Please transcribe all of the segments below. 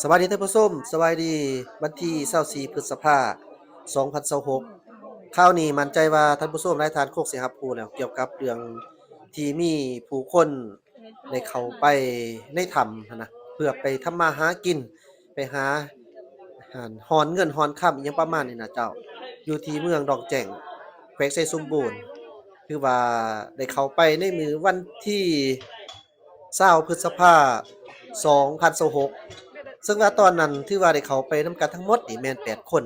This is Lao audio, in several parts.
ສະບາຍດີທ່ານຜູ້ຊົມ, ສະບາຍດີ ວັນທີຊາວສີ່ ພຶດສະພາ ສອງພັນຊາວຫົກ. ຄາວນີ້ໝັ້ນໃຈວ່າທ່ານຜູ້ຊົມຫຼາຍທ່ານຄົງຊິຮັບຮູ້ແລ້ວ ກ່ຽວກັບເລື່ອງທີ່ມີຜູ້ຄົນໄດ້ເຂົ້າໄປໃນຖ້ຳຫັ້ນນະ ເພື່ອໄປທຳມາຫາກິນ, ໄປຫາ ຫາ ຮ່ອນເງິນຮ່ອນຄຳ ອີ່ຫຍັງປະມານນີ້ນະເຈົ້າ, ຢູ່ທີ່ເມືອງດອກແຈ້ງ ແຂວງໄຊສົມບູນ. ຖືວ່າໄດ້ເຂົ້າໄປໃນມື້ວັນທີ ຊາວ ພຶດສະພາ ສອງພັນຊາວຫົກ ເຊິ່ງວ່າຕອນນັ້ນຖືວ່າໄດ້ເຂົ້າໄປນຳກັນທັງໝົດນີ້ແມ່ນແປດຄົນ,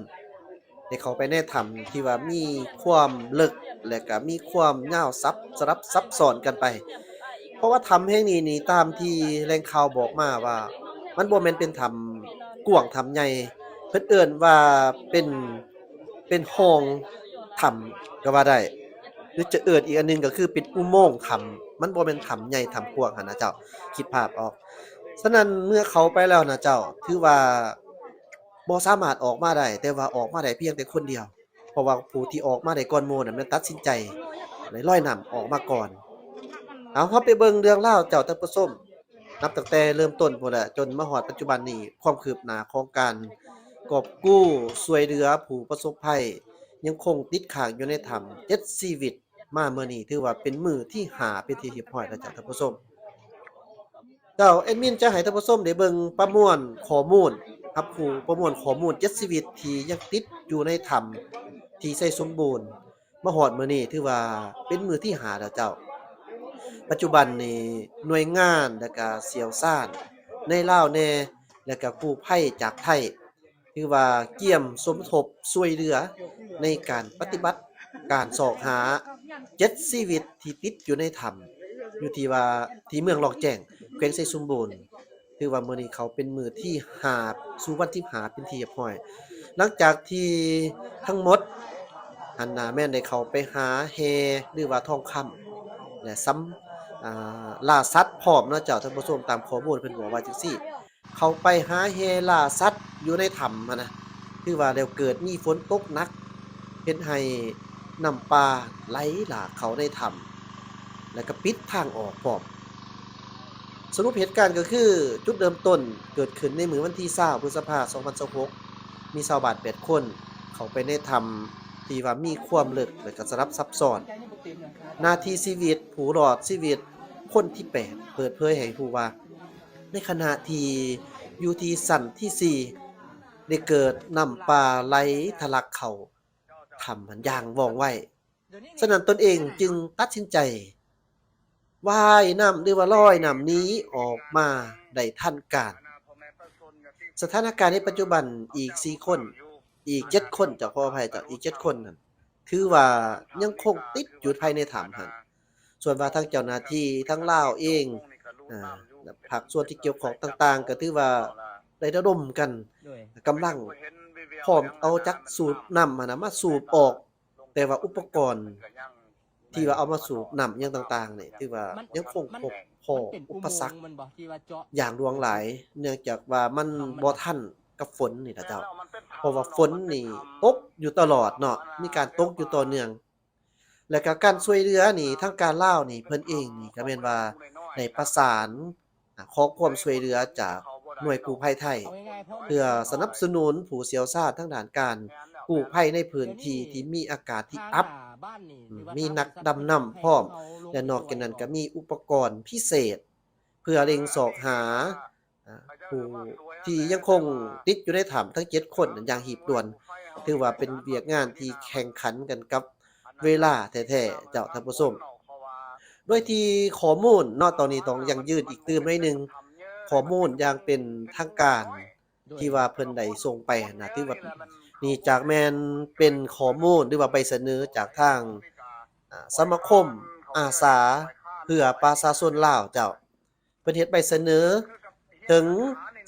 ໄດ້ເຂົ້າໄປໃນຖ້ຳທີ່ວ່າມີຄວາມເລິກ ແລະກະມີຄວາມຍາວສັບ ສະຫຼັບຊັບຊ້ອນກັນໄປ. ເພາະວ່າຖ້ຳແຫ່ງນີ້ນີ້ ຕາມທີ່ແຫຼ່ງຂ່າວບອກມາວ່າ ມັນບໍ່ແມ່ນເປັນຖ້ຳກວ້າງ ຖ້ຳໃຫຍ່, ເພິ່ນເອີ້ນວ່າເປັນ ເປັນຮ່ອງຖ້ຳກໍວ່າໄດ້ ຫຼືຈະເອີ້ນອີກອັນໜຶ່ງກໍຄືເປັນອຸໂມງຖ້ຳ, ມັນບໍ່ແມ່ນຖ້ຳໃຫຍ່ຖ້ຳກວ້າງຫັ້ນນະເຈົ້າ, ຄິດພາບອອກ. ສະນັ້ນເມື່ອເຂົ້າໄປແລ້ວນະເຈົ້າ ຖືວ່າບໍ່ສາມາດອອກມາໄດ້, ແຕ່ວ່າອອກມາໄດ້ພຽງແຕ່ຄົນດຽວ, ເພາະວ່າຜູ້ທີ່ອອກມາໄດ້ກ່ອນໝູ່ນັ້ນ ແມ່ນຕັດສິນໃຈໄດ້ລອຍນ້ຳອອກມາກ່ອນ. ເອົາ ເຮົາໄປເບິ່ງເລື່ອງລາວເຈົ້າ ທ່ານຜູ້ຊົມ. ນັບຕັ້ງແຕ່ເລີ່ມຕົ້ນພຸ້ນແຫຼະ ຈົນມາຮອດປັດຈຸບັນນີ້ ຄວາມຄືບໜ້າຂອງການກອບກູ້ຊ່ວຍເຫຼືອຜູ້ປະສົບໄພ ຍັງຄົງຕິດຄ້າງຢູ່ໃນຖ້ຳເຈັດຊີວິດ. ມາມື້ນີ້ຖືວ່າເປັນມື້ທີຫ້າເປັນທີ່ຮຽບຮ້ອຍແລ້ວເຈົ້າທ່ານຜູ້ຊົມ. ເຈົ້າ ແອດມິນຈະໃຫ້ທ່ານຜູ້ຊົມໄດ້ເບິ່ງປະມວນຂໍ້ມູນ, ຮັບຮູ້ປະມວນຂໍ້ມູນເຈັດຊີວິດທີ່ຍັງຕິດຢູ່ໃນຖ້ຳທີ່ໄຊສົມບູນ. ມາຮອດມື້ນີ້ຖືວ່າເປັນມື້ທີຫ້າແລ້ວເຈົ້າ. ປັດຈຸບັນນີ້ໜ່ວຍງານ ແລະກະຊ່ຽວຊານໃນລາວແດ່ ແລະກະກູ້ໄພຈາກໄທ ຖືວ່າກຽມສົມທົບຊ່ວຍເຫຼືອໃນການປະຕິບັດການຊອກຫາເຈັດຊີວິດທີ່ຕິດຢູ່ໃນຖ້ຳ ຢູ່ທີ່ວ່າ ທີ່ເມືອງດອກແຈ້ງ ແຂວງໄຊສົມບູນ. ຖືວ່າມື້ນີ້ເຂົ້າເປັນມື້ທີຫ້າ ສູ່ວັນທີຫ້າເປັນທີ່ຮຽບຮ້ອຍ ຫຼັງຈາກທີ່ທັງໝົດຫັ້ນນະ ແມ່ນໄດ້ເຂົ້າໄປຫາແຮ່ ຫຼືວ່າທອງຄຳ ແລະ ສຳ ອ່າ ລ່າສັດພ້ອມເນາະເຈົ້າທ່ານຜູ້ຊົມ. ຕາມຂໍ້ມູນເພິ່ນບອກວ່າຈັ່ງຊີ້ ເຂົ້າໄປຫາແຮ່ລ່າສັດຢູ່ໃນຖ້ຳຫັ້ນນະ ຖືວ່າແລ້ວເກີດມີຝົນຕົກໜັກ ເຮັດໃຫ້ນ້ຳປ່າໄຫຼຫຼາກເຂົ້າໃນຖ້ຳ ແລະກະປິດທາງອອກພ້ອມ. ສະຫຼຸບເຫດການກໍຄື ຈຸດເລີ່ມຕົ້ນເກີດຂຶ້ນໃນມື້ວັນທີຊາວ ພຶດສະພາ ສອງພັນຊາວຫົກ ມີຊາວບ້ານແປດຄົນເຂົ້າໄປໃນຖ້ຳທີ່ວ່າມີຄວາມເລິກ ແລະກະສະຫຼັບຊັບຊ້ອນ. ນາທີຊີວິດ ຜູ້ລອດຊີວິດຄົນທີແປດ ເປີດເຜີຍໃຫ້ຮູ້ວ່າ ໃນຂະນະທີ່ຢູ່ທີ່ຊັ້ນທີສີ່ ໄດ້ເກີດນ້ຳປ່າໄຫຼທະລັກເຂົ້າຖ້ຳຫັ້ນຢ່າງວ່ອງໄວ. ສະນັ້ນຕົນເອງຈຶ່ງຕັດສິນໃຈວ່າຍນ້ຳ ຫຼືວ່າລອຍນ້ຳໜີອອກມາໄດ້ທັນການ. ສະຖານະການໃນປັດຈຸບັນ ອີກສີ່ຄົນ ອີກເຈັດຄົນ ເຈົ້າ ຂໍອະໄພເຈົ້າ ອີກເຈັດຄົນນັ້ນ ຖືວ່າຍັງຄົງຕິດຢູ່ພາຍໃນຖ້ຳຫັ້ນ. ສ່ວນວ່າທາງເຈົ້າໜ້າທີ່ທາງລາວເອງ ອາ ພາກສ່ວນທີ່ກ່ຽວຂ້ອງຕ່າງໆ ກໍຖືວ່າໄດ້ລະດົມກັນ ໂດຍ ກຳລັງພ້ອມເອົາຈັກສູບນ້ຳຫັ້ນນະ ມາສູບອອກ, ແຕ່ວ່າອຸປະກອນທີ່ວ່າເອົາມາສູບນ້ຳຫຍັງຕ່າງໆນີ້ ຖືວ່າຍັງຄົງພົບພໍ້ອຸປະສັກຢ່າງຫຼວງຫຼາຍ ເນື່ອງຈາກວ່າມັນບໍ່ທັນກັບຝົນນີ້ລະເຈົ້າ, ເພາະວ່າຝົນນີ້ຕົກຢູ່ຕະຫຼອດເນາະ, ມີການຕົກຢູ່ຕໍ່ເນື່ອງ. ແລະກະການຊ່ວຍເຫຼືອນີ້ ທາງການລາວນີ້ ເພິ່ນເອງນີ້ກະແມ່ນວ່າໄດ້ປະສານ ອາ ຂໍຄວາມຊ່ວຍເຫຼືອຈາກໜ່ວຍກູ້ໄພໄທ ເພື່ອສະໜັບສະໜູນຜູ້ຊ່ຽວຊານທາງດ້ານການກູ້ໄພໃນພື້ນທີ່ທີ່ມີອາກາດທີ່ອັບ, ມີນັກດຳນ້ຳພ້ອມ ແລະນອກຈາກນັ້ນກະມີອຸປະກອນພິເສດ ເພື່ອເລັ່ງຊອກຫາ ອາ ຜູ້ທີ່ຍັງຄົງຕິດຢູ່ໃນຖ້ຳທັງເຈັດຄົນນັ້ນຢ່າງຮີບດ່ວນ. ຖືວ່າເປັນວຽກງານທີ່ແຂ່ງຂັນກັນກັບເວລາແທ້ໆ ເຈົ້າທ່ານຜູ້ຊົມ. ໂດຍທີ່ຂໍ້ມູນເນາະ ຕອນນີ້ຕ້ອງຢັ້ງຢືນອີກຕື່ມໜ້ອຍໜຶ່ງ, ຂໍ້ມູນຢ່າງເປັນທາງການທີ່ວ່າເພິ່ນໄດ້ສົ່ງໄປຫັ້ນນະ ຖືວ່ານີ້ຈະແມ່ນເປັນຂໍ້ມູນ ຫຼືວ່າໃບສະເໜີຈາກທາງ ອາ ສະມາຄົມອາສາເພື່ອປະຊາຊົນລາວ ເຈົ້າ. ເພິ່ນເຮັດໃບສະເໜີເຖິງ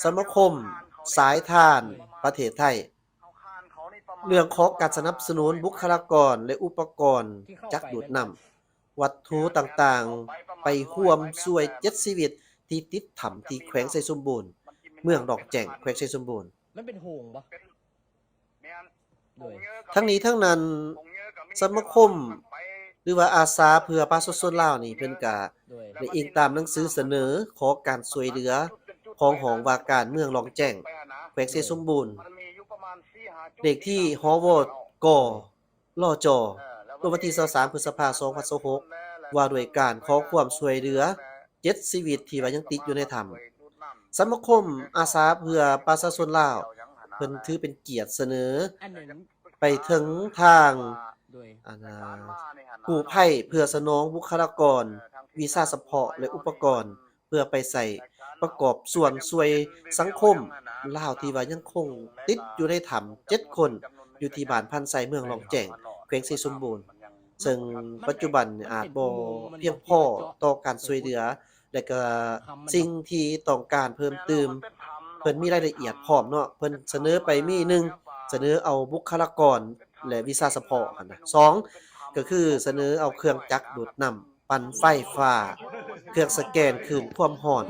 ສະມາຄົມສາຍທານປະເທດໄທ ເລື່ອງຂອງການສະໜັບສະໜູນບຸກຄະລາກອນ ແລະ ອຸປະກອນຈັກດູດນ້ຳ, ວັດຖຸຕ່າງໆ ໄປຮ່ວມຊ່ວຍເຈັດຊີວິດທີ່ຕິດຖ້ຳທີ່ແຂວງໄຊສົມບູນ, ເມືອງດອກແຈ້ງ ແຂວງໄຊສົມບູນ. ມັນເປັນໂຮງບໍ່? ໂດຍ ທັງນີ້ທັງນັ້ນ ສະມາຄົມ ຫຼືວ່າອາສາເພື່ອປະຊາຊົນລາວນີ້ ເພິ່ນກະ ໂດຍ ໄດ້ອີງຕາມໜັງສືສະເໜີຂໍການຊ່ວຍເຫຼືອ ຂອງຫ້ອງວ່າການເມືອງລ້ອງແຈ້ງ ແຂວງໄຊສົມບູນ ເລກທີ ຫວ ກ ລຈ ເມື່ອວັນທີຊາວສາມ ພຶດສະພາ ສອງພັນຊາວຫົກ ວ່າດ້ວຍການຂໍຄວາມຊ່ວຍເຫຼືອເຈັດຊີວິດທີ່ວ່າຍັງຕິດຢູ່ໃນຖ້ຳ. ສະມາຄົມອາສາເພື່ອປະຊາຊົນລາວ ເພິ່ນຖືເປັນກຽດສະເໜີໄປເຖິງທາງ ອັນ ກູ້ໄພ ເພື່ອສະໜອງບຸກຄະລາກອນ ວິຊາສະເພາະ ແລະ ອຸປະກອນ ເພື່ອໄປໃຊ້ປະກອບສ່ວນຊ່ວຍສັງຄົມລາວທີ່ວ່າຍັງຄົງຕິດຢູ່ໃນຖ້ຳເຈັດຄົນ ຢູ່ທີ່ບ້ານພັນໄຊ ເມືອງລ້ອງແຈ້ງ ແຂວງໄຊສົມບູນ ເຊິ່ງປັດຈຸບັນອາດບໍ່ພຽງພໍຕໍ່ການຊ່ວຍເຫຼືອ ແລະ ກະສິ່ງທີ່ຕ້ອງການເພີ່ມຕື່ມ ເພິ່ນມີລາຍລະອຽດພ້ອມເນາະ ເພິ່ນສະເໜີໄປມີ ໜຶ່ງ ສະເໜີເອົາບຸກຄະລາກອນ ແລະ ວິຊາສະເພາະຫັ້ນນະ ສອງ ກະຄືສະເໜີເອົາເຄື່ອງຈັກດູດນ້ຳ ປັ່ນໄຟຟ້າ ເຄື່ອງສະແກນຄື້ນຄວາມຮ້ອນ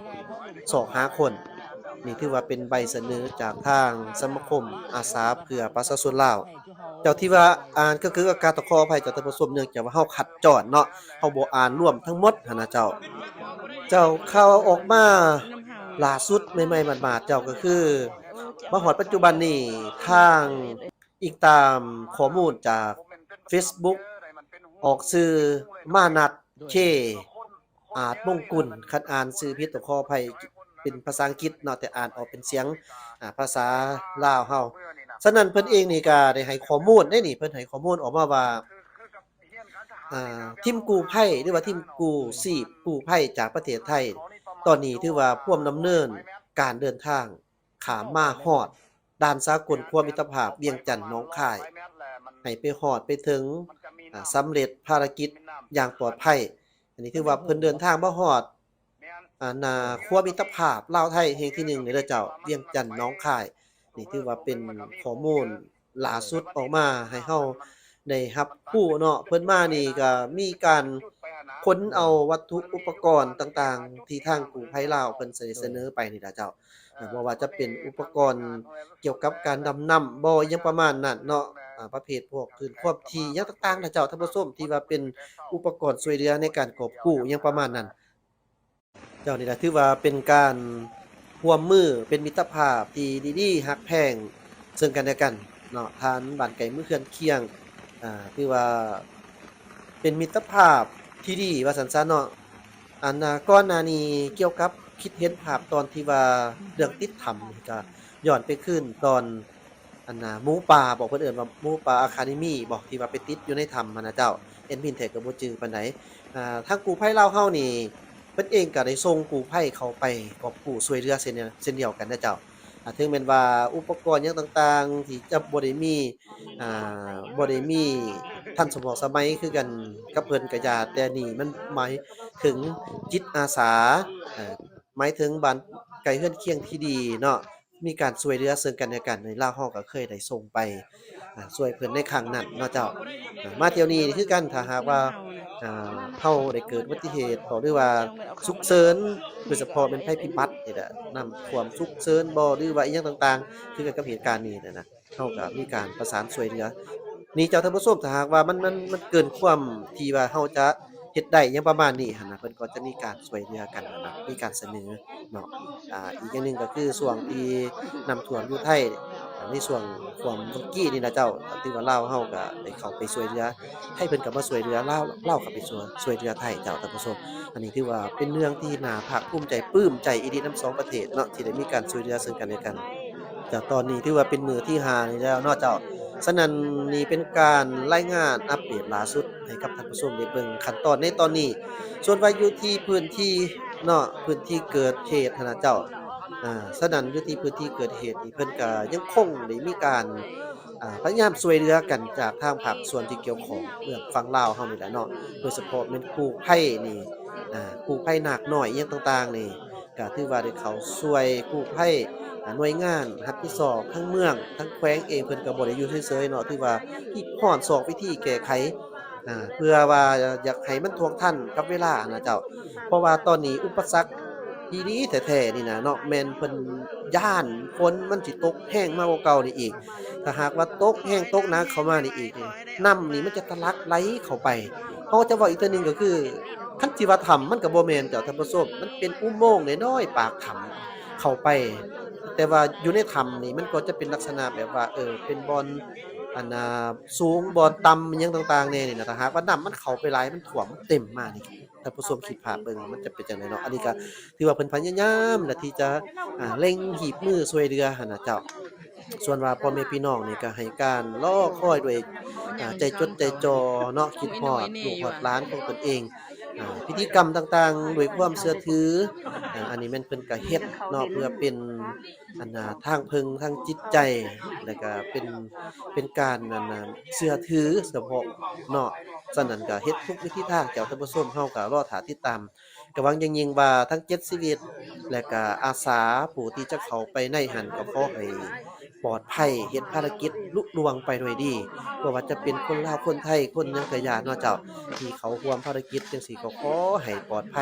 ຊອກຫາຄົນ. ນີ້ຖືວ່າເປັນໃບສະເໜີຈາກທາງສະມາຄົມອາສາເພື່ອປະຊາຊົນລາວ. ເຈົ້າ ທີ່ວ່າອ່ານກະຄືອາກາດ ຕ້ອງຂໍອະໄພເຈົ້າທ່ານຜູ້ຊົມ ເນື່ອງຈາກວ່າເຮົາຂັດຈອນເນາະ ເຮົາບໍ່ອ່ານລວມທັງໝົດຫັ້ນນະເຈົ້າ. ເຈົ້າ ຂ່າວອອກມາລ່າສຸດໃໝ່ໆໝາດໆ ເຈົ້າ ກະຄືມາຮອດປັດຈຸບັນນີ້ ທາງ ອີງຕາມຂໍ້ມູນຈາກເຟສບຸກ ອອກຊື່ ມານັດ ເຄ ອາດມົງກຸນ ຄັນອ່ານຊື່ຜິດຕ້ອງຂໍອະໄພ ເປັນພາສາອັງກິດເນາະ ແຕ່ອ່ານອອກເປັນສຽງ ອາ ພາສາລາວເຮົາ. ສະນັ້ນເພິ່ນເອງນີ້ກະໄດ້ໃຫ້ຂໍ້ມູນເດ້ນີ້ ເພິ່ນໃຫ້ຂໍ້ມູນອອກມາວ່າ ອາ ທີມກູ້ໄພ ຫຼືວ່າທີມກູ້ຊີບກູ້ໄພຈາກປະເທດໄທ ຕອນນີ້ຖືວ່າພວມດຳເນີນການເດີນທາງ ຂ້າມມາຮອດດ່ານສາກົນຂົວມິດຕະພາບວຽງຈັນ ໜອງຄາຍ ໃຫ້ໄປຮອດໄປເຖິງ ອາ ສຳເລັດພາລະກິດຢ່າງປອດໄພ. ອັນນີ້ຖືວ່າເພິ່ນເດີນທາງມາຮອດ ອາ ໜ້າຂົວມິດຕະພາບລາວໄທແຫ່ງທີໜຶ່ງເດີເຈົ້າ ວຽງຈັນ ໜອງຄາຍ. ນີ້ຖືວ່າເປັນຂໍ້ມູນລ່າສຸດອອກມາໃຫ້ເຮົາໄດ້ຮັບຮູ້ເນາະ. ເພິ່ນມານີ້ກະມີການຂົນເອົາວັດຖຸອຸປະກອນຕ່າງໆ ທີ່ທາງກູ້ໄພລາວເພິ່ນສະເໜີໄປນີ້ລະເຈົ້າ. ເອີ ບໍ່ວ່າຈະເປັນອຸປະກອນກ່ຽວກັບການດຳນ້ຳບໍ ອີ່ຫຍັງປະມານນັ້ນເນາະ ອາ ປະເພດພວກຄື້ນຄວາມຖີ່ຫຍັງຕ່າງໆນະເຈົ້າທ່ານຜູ້ຊົມ ທີ່ວ່າເປັນອຸປະກອນຊ່ວຍເຫຼືອໃນການກອບກູ້ຫຍັງປະມານນັ້ນ. ເຈົ້າ ນີ້ລະຖືວ່າເປັນການຮ່ວມມື ເປັນມິດຕະພາບທີ່ດີໆ ຮັກແພງເຊິ່ງກັນແລະກັນເນາະ ທ່ານບ້ານໃກ້ເມືອງເຄືອນຄຽງ ອາ ຖືວ່າເປັນມິດຕະພາບທີ່ດີວ່າຊັ້ນຊະເນາະ. ອັນ ອາ ກ່ອນໜ້ານີ້ກ່ຽວກັບຄິດເຫັນພາບຕອນທີ່ວ່າເລື່ອງຕິດຖ້ຳນີ້ກະຍ້ອນໄປຄືນຕອນ ອັນນ່າ ໝູປ່າບໍ ເພິ່ນເອີ້ນວ່າໝູປ່າອາຄາເດມີບໍ ທີ່ວ່າໄປຕິດຢູ່ໃນຖ້ຳຫັ້ນນະເຈົ້າ ແອດມິນແທ້ກະບໍ່ຈື່ປານໃດ. ອາ ທາງກູ້ໄພລາວເຮົານີ້ ເພິ່ນເອງກະໄດ້ສົ່ງກູ້ໄພເຂົ້າໄປກອບກູ້ຊ່ວຍເຫຼືອເຊັ່ນ ເຊັ່ນດຽວກັນນະເຈົ້າ. ອາ ເຖິງແມ່ນວ່າອຸປະກອນຫຍັງຕ່າງໆ ທີ່ຈະບໍ່ໄດ້ມີ ອາ ບໍ່ໄດ້ມີທັນສະໝອງສະໄໝຄືກັນກັບເພິ່ນກະຢ່າ ແຕ່ນີ້ມັນໝາຍເຖິງຈິດອາສາ ເອີ ໝາຍເຖິງບ້ານໃກ້ເຮືອນຄຽງທີ່ດີເນາະ ມີການຊ່ວຍເຫຼືອເຊິ່ງກັນແລະກັນ ໃນລາວເຮົາກະເຄີຍໄດ້ສົ່ງໄປ ອາ ຊ່ວຍເພິ່ນໃນຄັ້ງນັ້ນເນາະເຈົ້າ. ອາ ມາທ່ຽວນີ້ຄືກັນ ຖ້າຫາກວ່າ ອາ ເຮົາໄດ້ເກີດອຸບັດຕິເຫດ ຫຼືວ່າສຸກເສີນ ໂດຍສະເພາະແມ່ນໄພພິບັດນີ້ແຫຼະ ນ້ຳຖ້ວມສຸກເສີນບໍ ຫຼືວ່າອີ່ຫຍັງຕ່າງໆ ຄືກັນກັບເຫດການນີ້ນະ ເຮົາກະມີການປະສານຊ່ວຍເຫຼືອ. ນີ້ເຈົ້າທ່ານຜູ້ຊົມ ຖ້າຫາກວ່າມັນ ມັນ ມັນເກີນຄວາມທີ່ວ່າເຮົາຈະເຮັດໄດ້ຫຍັງປະມານນີ້ຫັ້ນນະ ເພິ່ນກໍຈະມີການຊ່ວຍເຫຼືອກັນຫັ້ນນະ ມີການສະເໜີເນາະ. ອາ ອີກຢ່າງໜຶ່ງກະຄືຊ່ວງທີ່ນ້ຳຖ້ວມຢູ່ໄທ ໃນຊ່ວງຖ້ວມເມື່ອກີ້ນີ້ນະເຈົ້າ ກະຖືວ່າລາວເຮົາກະໄດ້ເຂົ້າໄປຊ່ວຍເຫຼືອ ໄທເພິ່ນກະມາຊ່ວຍເຫຼືອລາວ ລາວກະໄປຊ່ວຍ ຊ່ວຍເຫຼືອໄທເຈົ້າທ່ານຜູ້ຊົມ. ອັນນີ້ຖືວ່າເປັນເລື່ອງທີ່ໜ້າພາກພູມໃຈ ປຶ້ມໃຈອີ່ຫຼີນຳສອງປະເທດເນາະ ທີ່ໄດ້ມີການຊ່ວຍເຫຼືອເຊິ່ງກັນແລະກັນ. ຈາກຕອນນີ້ຖືວ່າເປັນມື້ທີຫ້ານີ້ແລ້ວເນາະເຈົ້າ. ສະນັ້ນນີ້ເປັນການລາຍງານອັບເດດລ່າສຸດໃຫ້ກັບທ່ານຜູ້ຊົມໄດ້ເບິ່ງຂັ້ນຕອນໃນຕອນນີ້. ສ່ວນວ່າຢູ່ທີ່ພື້ນທີ່ເນາະ ພື້ນທີ່ເກີດເຫດຫັ້ນນະເຈົ້າ. ອາ ສະນັ້ນຢູ່ທີ່ພື້ນທີ່ເກີດເຫດນີ້ ເພິ່ນກະຍັງຄົງໄດ້ມີການ ອາ ພະຍາຍາມຊ່ວຍເຫຼືອກັນຈາກທາງພາກສ່ວນທີ່ກ່ຽວຂ້ອງເບື້ອງຝັ່ງລາວເຮົານີ້ແຫຼະເນາະ ໂດຍສະເພາະແມ່ນກູ້ໄພນີ້ ອາ ກູ້ໄພນາກນ້ອຍອີ່ຫຍັງຕ່າງໆນີ້ ກະຖືວ່າໄດ້ເຂົ້າຊ່ວຍກູ້ໄພ ອາ ໜ່ວຍງານຮັບຜິດຊອບທັງເມືອງທັງແຂວງເອງ ເພິ່ນກະບໍ່ໄດ້ຢູ່ເສີຍໆເນາະ ຖືວ່າຮີບຮ້ອນຊອກວິທີແກ້ໄຂ ອາ ເພື່ອວ່າຢາກໃຫ້ມັນທ່ວງທັນກັບເວລານະເຈົ້າ. ເພາະວ່າຕອນນີ້ອຸປະສັກ ອີ່ຫຼີແທ້ໆນີ້ນະເນາະ ແມ່ນເພິ່ນຢ້ານຝົນມັນຊິຕົກແຮງມາກວ່າເກົ່ານີ້ອີກ. ຖ້າຫາກວ່າຕົກແຮງຕົກໜັກເຂົ້າມານີ້ອີກນີ້ ນ້ຳນີ້ມັນຈະທະລັກໄຫຼເຂົ້າໄປ. ເຮົາຈະເວົ້າອີກເທື່ອໜຶ່ງກະຄື ຄັນຊິວ່າຖ້ຳມັນກະບໍ່ແມ່ນເຈົ້າທ່ານຜູ້ຊົມ ມັນເປັນອຸໂມງນ້ອຍໆປາກຖ້ຳ ເຂົ້າໄປ ແຕ່ວ່າຢູ່ໃນຖ້ຳນີ້ ມັນກໍຈະເປັນລັກສະນະແບບວ່າ ເອີ ເປັນບ່ອນ ອັນນ່າ ສູງ ບ່ອນຕ່ຳ ອີ່ຫຍັງຕ່າງໆແດ່ນີ້ນະ. ຖ້າຫາກວ່ານ້ຳມັນເຂົ້າໄປຫຼາຍ ມັນຖ້ວມ ມັນເຕັມມານີ້ ທ່ານຜູ້ຊົມຄິດພາບເບິ່ງວ່າມັນຈະເປັນຈັ່ງໃດເນາະ. ອັນນີ້ກໍຖືວ່າເພິ່ນພະຍາຍາມແຫຼະ ທີ່ຈະ ອ່າ ເລັ່ງຮີບມືຊ່ວຍເຫຼືອຫັ້ນນະເຈົ້າ. ສ່ວນວ່າພໍ່ແມ່ພີ່ນ້ອງນີ້ກໍໃຫ້ການລໍຄອຍດ້ວຍ ອ່າ ໃຈຈົດໃຈຈ່ອເນາະ, ຄິດຮອດລູກຮອດຫຼານຂອງຕົນເອງ. ອ່າ ພິທີກຳຕ່າງໆດ້ວຍຄວາມເຊື່ອຖື ອ່າ ອັນນີ້ແມ່ນເພິ່ນກໍເຮັດເນາະ ເພື່ອເປັນ ອັນນ່າ ທາງເພິ່ງທາງຈິດໃຈ ແລ້ວກໍເປັນ ເປັນການ ອັນນ່າ ເຊື່ອຖືສະເພາະເນາະ. ສະນັ້ນກໍເຮັດທຸກວິທີທາງເຈົ້າ. ທ່ານຜູ້ຊົມ ເຮົາກໍລໍຖ້າຕິດຕາມ ກໍຫວັງຢ່າງຍິ່ງວ່າທັງເຈັດຊີວິດ ແລະກະອາສາຜູ້ທີ່ຈະເຂົ້າໄປໃນຫັ້ນ ກໍຂໍໃຫ້ປອດໄພ ເຮັດພາລະກິດລຸລ່ວງໄປດ້ວຍດີ. ບໍ່ວ່າຈະເປັນຄົນລາວ ຄົນໄທ ຄົນຫຍັງກະຢ່າເນາະເຈົ້າ ທີ່ເຂົ້າຮ່ວມພາລະກິດຈັ່ງຊີ້ ກໍຂໍໃຫ້ປອດໄພ.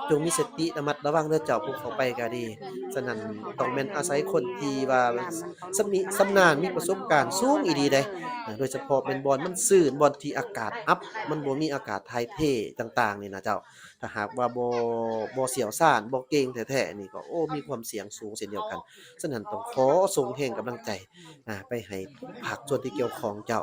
ຈົ່ງມີສະຕິລະມັດລະວັງເດີເຈົ້າ ຜູ້ເຂົ້າໄປກະດີ. ສະນັ້ນຕ້ອງແມ່ນອາໄສຄົນທີ່ວ່າຊຳນິຊຳນານ ມີປະສົບການສູງອີ່ຫຼີເດ້. ໂດຍສະເພາະແມ່ນບ່ອນມັນຊື້ນ ບ່ອນທີ່ອາກາດອັບ ມັນບໍ່ມີອາກາດຖ່າຍເທຕ່າງໆນີ້ນະເຈົ້າ. ຖ້າຫາກວ່າບໍ່ ບໍ່ຊ່ຽວຊານ ບໍ່ເກັ່ງແທ້ໆນີ້ກໍ ໂອ້ ມີຄວາມສ່ຽງສູງເຊັ່ນດຽວກັນ. ສະນັ້ນຕ້ອງຂໍສົ່ງແຮງກຳລັງໃຈ ອາ ໄປໃຫ້ທຸກພາກສ່ວນທີ່ກ່ຽວຂ້ອງເຈົ້າ.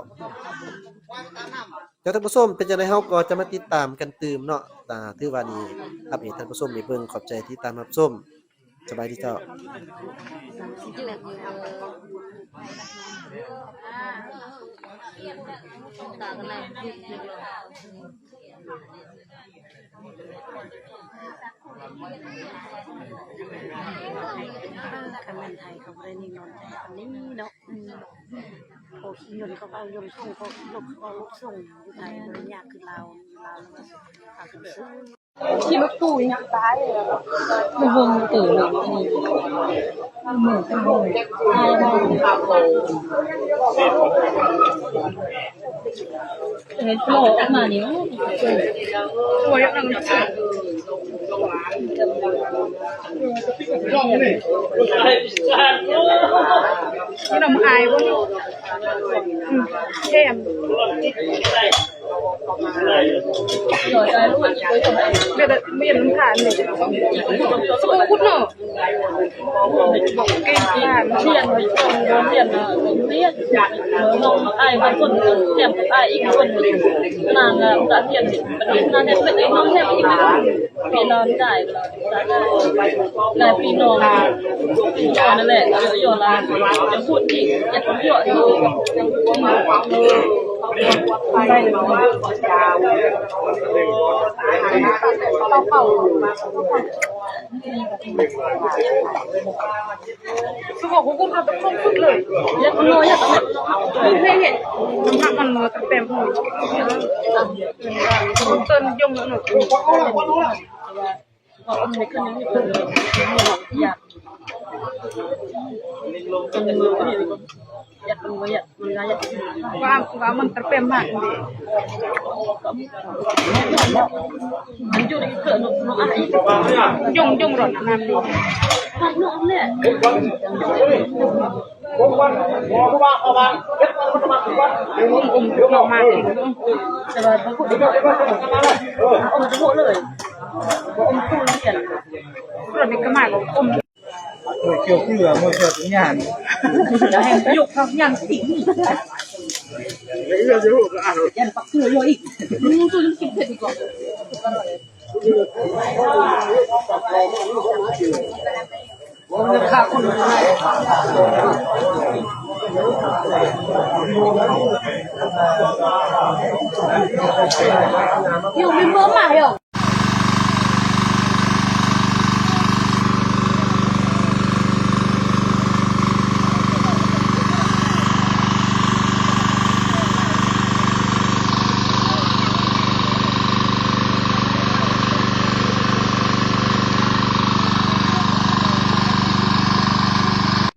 ແລ້ວທ່ານຜູ້ຊົມ ເປັນຈັ່ງໃດ ເຮົາກໍຈະມາຕິດຕາມກັນຕື່ມເນາະ. ອາ ຖືວ່ານີ້ອັບເດດທ່ານຜູ້ຊົມໄດ້ເບິ່ງ. ຂອບໃຈທີ່ຕິດຕາມຮັບຊົມ. ສະບາຍດີເຈົ້າ. ຄັນແມ່ນໄທກໍບໍ່ໄດ້ນິງນອນໃຈປານນີ້ເນາະ. ອືມ ພໍຂີ່ຍົນເຂົາເອົາຍົນສົ່ງ ພໍຂີ່ລົດເຂົາເອົາລົດສົ່ງ. ຢູ່ໄທບໍ່ໄດ້ຍາກຄືລາວ ລາວ ຂີ່ລົດຕູ້ຍັງຕາຍເລີຍ. ມັນເບິ່ງເຕີເລີຍ ເໝືອນກັນເລີຍ. ເຮັດໂລອອກມານີ້ ໂອ້ ໂອ້ຍ ນ້ຳອາຍບໍ່? ອືມ ແຖມ ເປັນ ເປັນຂາດນີ້ ສະໂພກຄຸດເນາະ. ເກັ່ງຂາດ ຮຽນ ຮຽນ ຮຽນ ນ້ອງອ້າຍບາງຄົນ ແຖມອ້າຍອີກຄົນ ນາງກໍຮຽນ ບັດນີ້ນາງແຖມເພິ່ນເອງ ນ້ອງແຖມອີກຄົນ ພີ່ນ້ອງໄດ້ ຫຼາຍພີ່ນ້ອງ ພີ່ນ້ອງນັ້ນແຫຼະ ເຍາະຫຼາຍ ຈະພູດອີກ ຢາກເຍາະອີກ. ສະບອກວ່າຄຸນເຮົາຕ້ອງຄົນເລີຍ ຢາກເນາະ ຢາກເຮັດ ເຮັດ ເຮັດ ມັນມັນກະແປມເຮົາ ເຕີນຍົງເນາະ. ວ່າອົມໃນຄືນນີ້ເພິ່ນຢາກ ຢາກ ມັນບໍ່ຢາກ ມັນກໍຢາກ ວ່າ ວ່າມັນກະແປມມາກເດ ມັນຢູ່ໃນເກີດເນາະ ເນາະ ອ່ະ ຍົງ ຍົງຮ້ອນນານເດ ເນາະ ແຫຼະ. ອມມາກ ແຕ່ວ່າບໍ່ຮູ້ ອມບໍ່ຮູ້ເລີຍ ບໍ່ອມຕູ້ຮຽນ ເພື່ອນນີ້ກໍມາກໍອມ ໂອ້ຍ ກ່ຽວເກືອ ໂອ້ຍ ກ່ຽວຫຍັງ ຢາກໃຫ້ຍົກເຂົາຫຍັງຕິ ຢ້ານປັກເກືອຢູ່ອີກ ອືມ ຕູ້ກິນເຜັດດີກວ່າ.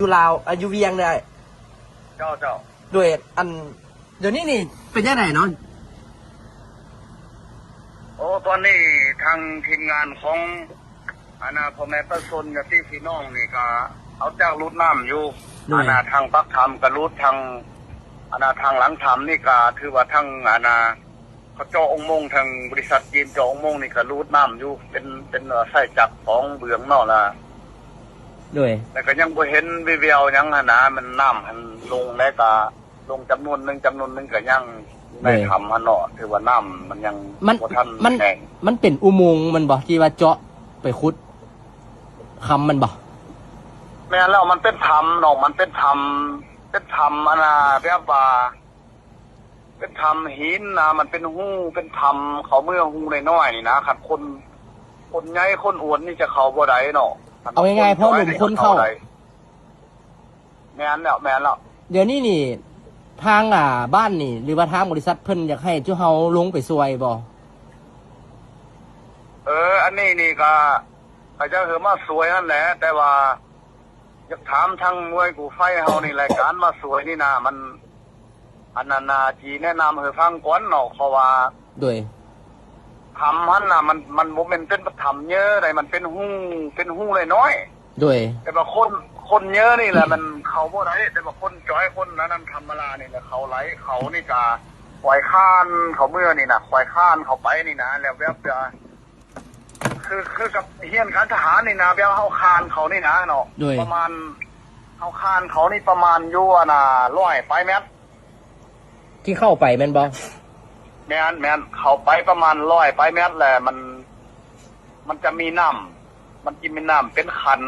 ຢູ່ລາວ ອາ ຢູ່ວຽງເດ້. ເຈົ້າ ເຈົ້າ. ໂດຍ ອັນ ດຽວນີ້ນີ້ເປັນຈັ່ງໃດເນາະ? ໂອ້ ຕອນນີ້ທາງທີມງານຂອງ ອັນນ່າ ພໍ່ແມ່ປະຊາຊົນ ຍາດຕິພີ່ນ້ອງນີ້ກະເອົາຈາກລູດນ້ຳຢູ່ ໂດຍ ອັນນ່າ ທາງປາກຖ້ຳກະລູດ ທາງ ອັນນ່າ ທາງຫຼັງຖ້ຳນີ້ກະຖືວ່າທາງ ອັນນ່າ ເຂົາເຈາະອຸໂມງ ທາງບໍລິສັດຈີນເຈາະອຸໂມງນີ້ກະລູດນ້ຳຢູ່ ເປັນ ເປັນ ເອີ ສາຍຈັກຂອງເບືອງເນາະ ລະ ໂດຍ ແລ້ວກໍຍັງບໍ່ເຫັນວີ່ແວວຫຍັງຫັ້ນນະ ມັນນ້ຳຫັ້ນລົງ ແລ້ວກໍລົງຈຳນວນໜຶ່ງ ຈຳນວນໜຶ່ງກໍຍັງຢູ່ໃນ ໂດຍ ຖ້ຳຫັ້ນເນາະ ຖືວ່ານ້ຳມັນຍັງ ມັນ ບໍ່ທັນ ມັນ ແຫ້ງ ມັນເປັນອຸໂມງແມ່ນບໍ່ ທີ່ວ່າເຈາະໄປຂຸດຄຳແມ່ນບໍ່? ແມ່ນແລ້ວ ມັນເປັນຖ້ຳເນາະ ມັນເປັນຖ້ຳ ເປັນຖ້ຳ ອັນນ່າ ແບບວ່າ ເປັນຖ້ຳຫີນນະ ມັນເປັນຮູ ເປັນຖ້ຳເຂົ້າເມືອຮູນ້ອຍໆນີ້ນະ ຄັນຄົນ ຄົນໃຫຍ່ຄົນອວນນີ້ຈະເຂົ້າບໍ່ໄດ້ເນາະ ເອົາງ່າຍໆ ເພາະລົມຄົນເຂົ້າ ແມ່ນແລ້ວ ແມ່ນແລ້ວ ດຽວນີ້ນີ້ ທາງ ອ່າ ບ້ານນີ້ ຫຼືວ່າທາງບໍລິສັດເພິ່ນຢາກໃຫ້ຈຸເຮົາລົງໄປຊ່ວຍບໍ່? ເອີ ອັນນີ້ນີ້ກໍ ເຂົາເຈົ້າເອີ້ນມາຊ່ວຍຫັ້ນແຫຼະ ແຕ່ວ່າ ຢາກຖາມທາງໜ່ວຍກູ້ໄພເຮົານີ້ແຫຼະ ການມາຊ່ວຍນີ້ນະ ມັນ ອັນນັ້ນນະ ຊິແນະນຳໃຫ້ຟັງກ່ອນເນາະ ເພາະວ່າ ໂດຍ ຖ້ຳຫັ້ນນະ ມັນ ມັນບໍ່ແມ່ນເປັນຖ້ຳເຍີໃດ ມັນເປັນຮູ ເປັນຮູນ້ອຍໆ ໂດຍ ແຕ່ວ່າຄົນ ຄົນເຍີນີ້ແຫຼະ ມັນເຂົ້າບໍ່ໄດ້ ແຕ່ວ່າຄົນຈອຍ ຄົນອັນນັ້ນທຳມະດານີ້ແຫຼະ ເຂົ້າໄດ້ ເຂົານີ້ກະຄວາຍຄານເຂົ້າເມືອນີ້ນະ ຄວາຍຄານເຂົ້າໄປນີ້ນະ ແລ້ວແບບ ຄື ຄືກັບຮຽນການທະຫານນີ້ນະ ແບບເຮົາຄານເຂົານີ້ນະເນາະ ໂດຍ ປະມານ ເຮົາຄານເຂົານີ້ປະມານຢູ່ ອັນນ່າ ຮ້ອຍປາຍແມັດ ທີ່ເຂົ້າໄປແມ່ນບໍ່? ແມ່ນ ແມ່ນ ເຂົ້າໄປປະມານຮ້ອຍປາຍແມັດແຫຼະ ມັນ ມັນຈະມີນ້ຳ ມັນຈະມີນ້ຳເປັນຂັ້ນ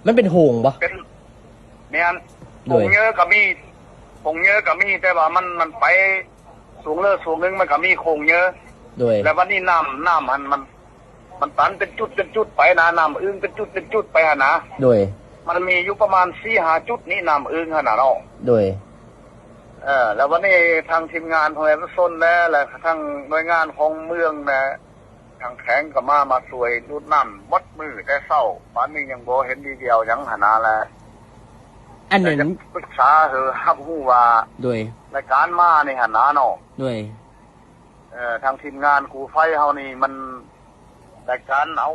ມັນເປັນໂຂງບໍ່? ເປັນ ແມ່ນ ໂດຍ ໂຂງເຍີກໍມີ ໂຂງເຍີກໍມີ ແຕ່ວ່າມັນ ມັນໄປ ຊ່ວງເລີຊ່ວງໜຶ່ງມັນກໍມີໂຂງເຍີ ໂດຍ ແລ້ວບັດນີ້ນ້ຳ ນ້ຳຫັ້ນມັນ ມັນຕັນເປັນຈຸດເປັນຈຸດໄປນະ ນ້ຳອຶ່ງເປັນຈຸດເປັນຈຸດໄປຫັ້ນນະ ໂດຍ ມັນມີຢູ່ປະມານສີ່ຫ້າຈຸດນີ້ ນ້ຳອຶ່ງຫັ້ນນະເນາະ ໂດຍ ເອີ ແລ້ວບັດນີ້ທາງທີມງານຂອງປະຊາຊົນແດ່ ແລະ ທາງໜ່ວຍງານຂອງເມືອງແດ່ ທາງແຂວງກໍມາ ມາຊ່ວຍດູດນ້ຳໝົດມື້ແຕ່ເຊົ້າ ປານນີ້ຍັງບໍ່ເຫັນວີ່ແວວຫຍັງຫັ້ນນະ ແລະ ອັນນັ້ນ ຢາກປຶກສາ ເອີ ຮັບຮູ້ວ່າ ໂດຍ ລາຍການມານີ້ຫັ້ນນະເນາະ ໂດຍ ເອີ ທາງທີມງານກູ້ໄພເຮົານີ້ ມັນລາຍການເອົາ